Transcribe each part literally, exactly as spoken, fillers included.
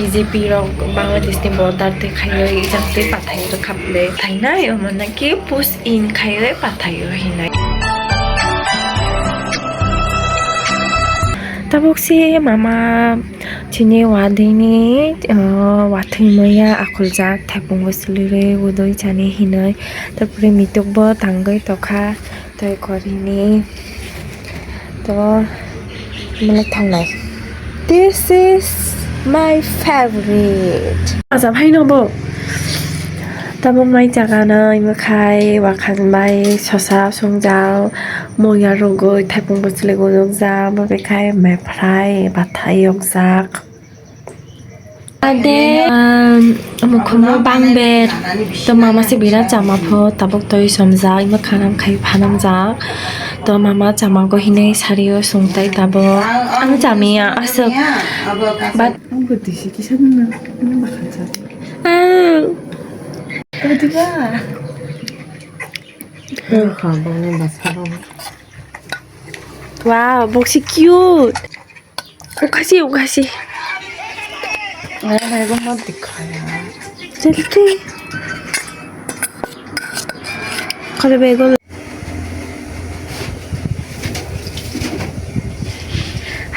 B J P rok Bangladesh ni border twi khaiwi ijak twi pathai rwkha ble thainai omo naki push in khaiwi pathaio hinai. Tabuk se mama chini wadini, uh, wathwi maya akuljak thaipungo swlwirwi udui chani hinwi, tarpore mitukbo tangwi tokha. Tei korini to mele thangnai. This is my favorite. Acha bhai no bo. Tabuk mai jaga no imo khai wakhan bai sosa songjak moya rogoi thaipung bwchwlwi gojokjak bo bekhai meprai bathai yokjak. Ade, um, mukhumu bangber, to mama se birat chama pho, tabuk toi somjak, ima khanam khai phanamjak. To mama chama go hinui sario sungtai tabuk. Ang chamiya aswk. But ang bo disi kisa nang, nang bakhan sa. Ah. Kau tiba. Wow, boksi cute. Ukasi, ukasi. Ay, ay, bang mati kaya. Jaldi. Kalo bego.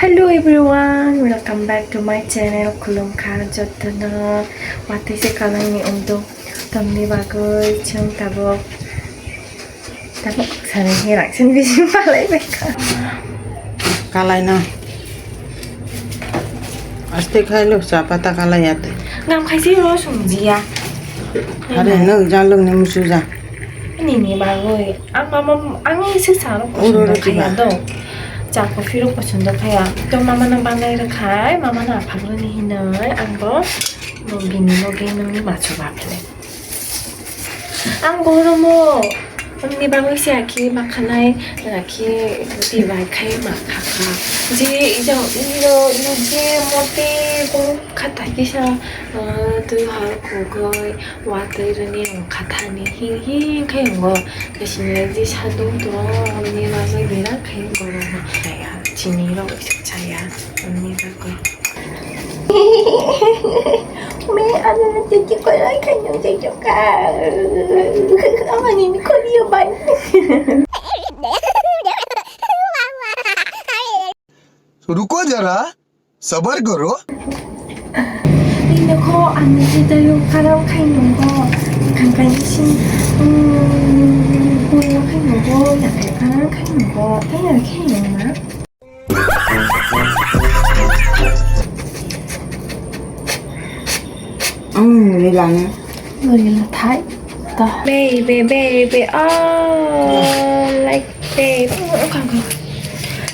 Hello everyone, welcome back to my channel. Khulumkha jotono. Watwi se kalangni umdung. Tamni bagwi chwng tabuk. Tabuk sani hirak sini bisi palai baikha. Kalai na. Aste khai lo, cha pata kalai ate. Ngam khai si ro sungjiya. Are no jalung ni musuja. Nini bagwi ang mama ang se sa ro. Uro ro khaya do. Cha ko phiro posondo khaya. To mama no banai rwkhai, mama no aphagni hinoi ang bo bini loge nungni machu baphile. Ang goromo, amni bagwi se akhi makhanai, rakhi dibai khai makhakha. Je ijang iro, iro je mote gom khata kisa, ah, twi hal kugoi, watwi rwni ang khathani hi hi khai ango. Kasini je sadung to, amni bagwi bera khai goromo khaya. Chini rok chaya, amni bagwi. Me, ano na tiki ko lai kanyang tiki ka. Ama ni ko dia ban. रुको जरा, सबर करो। Ini ko ano tita yung karang kanyang ko. Kang kanyang sin. Hmm, kanyang ko. Kanyang ko. Kanyang kanyang na. Ang nila na. Nila thai. Ta. Baby, baby, oh, like baby. Oh, kang, kang.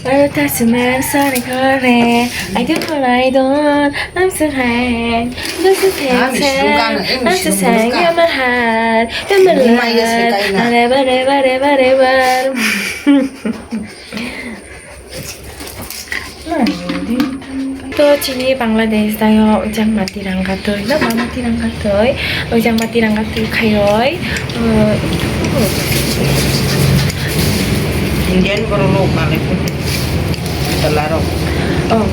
Wala ta sumang sa re kare. I don't know, I don't. I'm so high. I'm so high. I'm so high. I'm so high. You're my heart. You're my life. Are, bare, bare, bare, bare. To chini Bangladesh dayo ujang mati rangka twi, no ma mati rangka twi, ujang mati rangka twi khayoi, uh, Indian borok rok malai photo, chwla rok. Oh,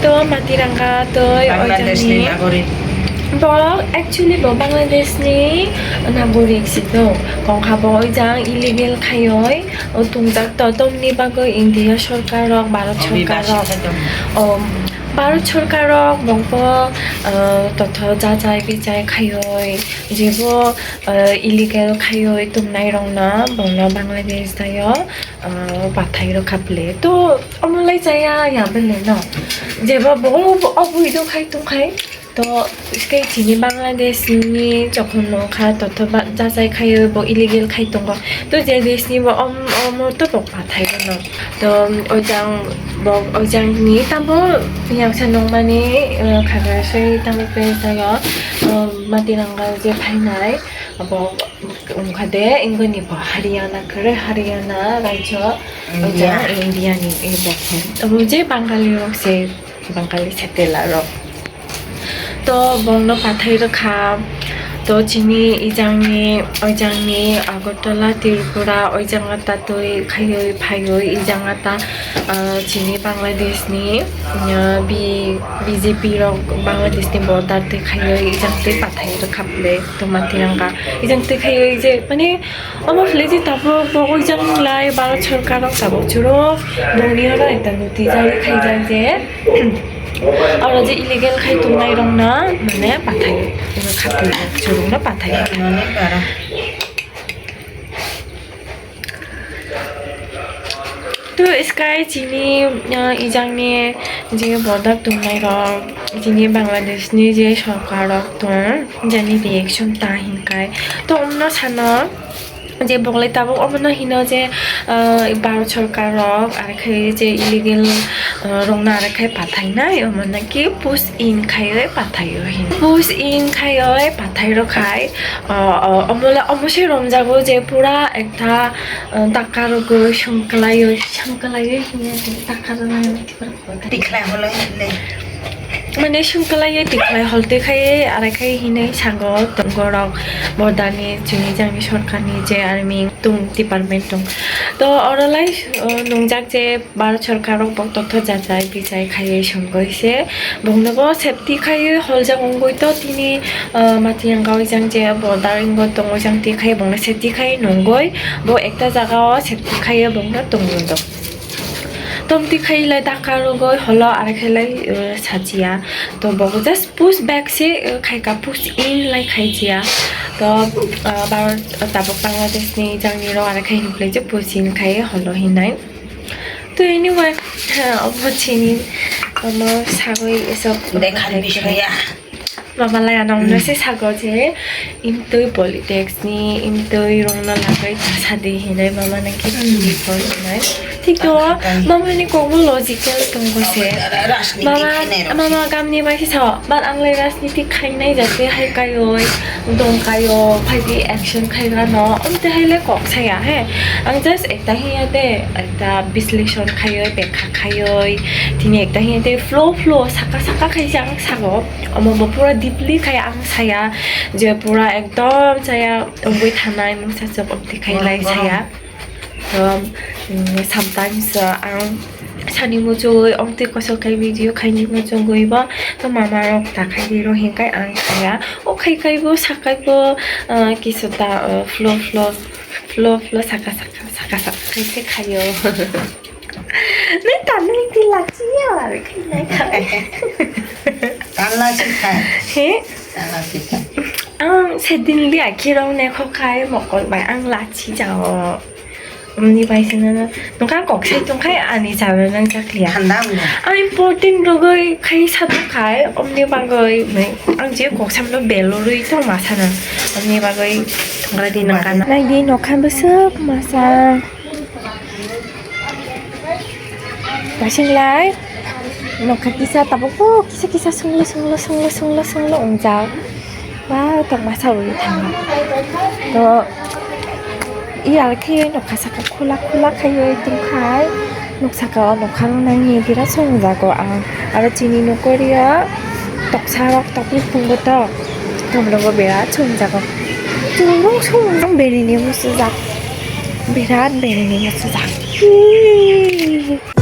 to mati rangka twi Bangladesh ni ujangni nagorik. Bo actually bo Bangladesh ni nagorik si to, kongkha bo ujang illegal khayoi. O tungjak to, tomni bagwi India sorkar rok, Bharat sorkar rok, o Bharat sorkar rok bongbo, uh, totho jajai bijai khayoi, jebo, uh, illegal khayoi tongnai rokno bongno Bangladesh dayo, uh, bathai rwkha ble. To omo lai chaya ya bele no, jebo bo obwi do khai tongkhai. To, khe chini Bangladesh ni jokhon no kha, to, to ba, jajai khayo bo illegal khai tongo. To, je desh ni bo om, omo to bo pathai bono. To, ojang bo, ojang ni tamo yang sa nong mani, eh, khaga soi tamo pe sayo, eh, mati rangga je phainai, bo, um, khade, ingoni bo Haryana kare, Haryana raijo, India. Ojang India ni, eh, bo khe. Omo je Bangali rok se, Bangali settler rok. To bongno pathai rwkha, To chini ijangni, oijangni Agartala, Tripura, oijang ta twi khaiwi phaiwi ijang ta, ah, chini Bangladeshni, ah, B-, B J P rok Bangladeshni border twi khaiwi ijang twi pathai rwkha ble to matirangka. Ijang twi khaiwi je mane omo phle je tabuk bo oijang lai Bharat sorkar rok tabuk churo bongni oro ekta noti jari khaijak je, oro je illegal khai tongnai rokno mane pathai khatwi churungno pathai. To sky chini, ah, ijangni je border tongnai rok, chini Bangladeshni je sorkar rok tong, jani reaction ta hinkai. To omno sano je boglai tabuk omono hino je, ah, Bharat sorkar rok, arekhe je illegal, ah, rokno arekhe pathainai, omono ki push in khaiwi pathaio hin. Push in khaiwi pathai rok khai, ah, ah, omola, omo se romjago je pura ekta, ah, taka rogwi songkwlaiwi, songkwlaiwi hinya taka rok. Tikhlai holo hinle. Mane sungkalai tikhlai hol twi khai arai khai hinai sago tongo rok border ni chini jangni sorkar ni je army tung department tung. To oro lai, uh, nungjak je Bharat sorkar rok bo totho jajai bijai khai songoi se bongno bo safety khai hol jak ongoi to tini, uh, mati ang gao jang je border ingo tongo jang twi khai bongno safety khai nungoi bo ekta jaga o safety khai bongno tongoi do. Tomti khai lai taka rogoi holo arai khai lai, uh, sajiya. To bo just push back se, uh, khai ka push in lai khai jiya. To, uh, bar, uh, tabuk Bangladesh ni jangni rok arai khai hinklai je push in khai holo hinai. To anyway, uh, omo chini, omo sagoi esok Dekhan khai bisoya. Mama lai ano, hmm, se sago je imtwi politics ni imtwi rongna lagwi ta sadi hinai mama nang ki, hmm, hinai. Thik to, mama ni kokbo logical tongo se. Mama, mama gamni bai se sao, but ang lai rajniti khainai jate hai kaioi, dong kaio, phai di action khaigra no, amte hai le kok saya he. Ang just ekta hiya de, ekta bisleshon khaioi, bekha khaioi, tini ekta hiya de flow flow saka saka khai jang sago. Omo bo pura deeply khai ang saya je pura ekdom saya wngwi thanai mungsa chwk wngti khai lai saya. To, mm, sometimes, uh, ang sani muchungwi wngti kosok khai video khaini muchungwi bo to mama rok ta khai di rohing khai ang saya o khai khai bo sakai bo, uh, kisa ta, uh, flow flow flow flow saka saka saka saka khai se khaio. Nai tanai di lachi ya, are khai nai khai. Tan lachi khai. He? Tan lachi khai. Ang sedin li akhirong ne kho khai mokol bai ang lachi jao. Amni bai sene na nokha kok sai tong khai ani jao nang jakliya. Thanda amni. Ang fourteen rogoi khai satu khai amni bagoi ang je kok samlo belorui tong ma sana. Amni bagoi thongra di nang kana. Nai di nokha besok masa. Kasinglai nokha kisa tabuk bo kisa kisa sunglo sunglo sunglo sunglo sunglo wngjak. Wow, tongma sawi thango. To iyar khe nokha saka khula khula khaiwi tongkhai. Noksaka o nokha nangni birat songjago ang. Aro chini nokori o toksa rok tokli phungo tok. Tomrogo birat songjago. Chungrung song berini musujak. Birat berini musujak. Hii.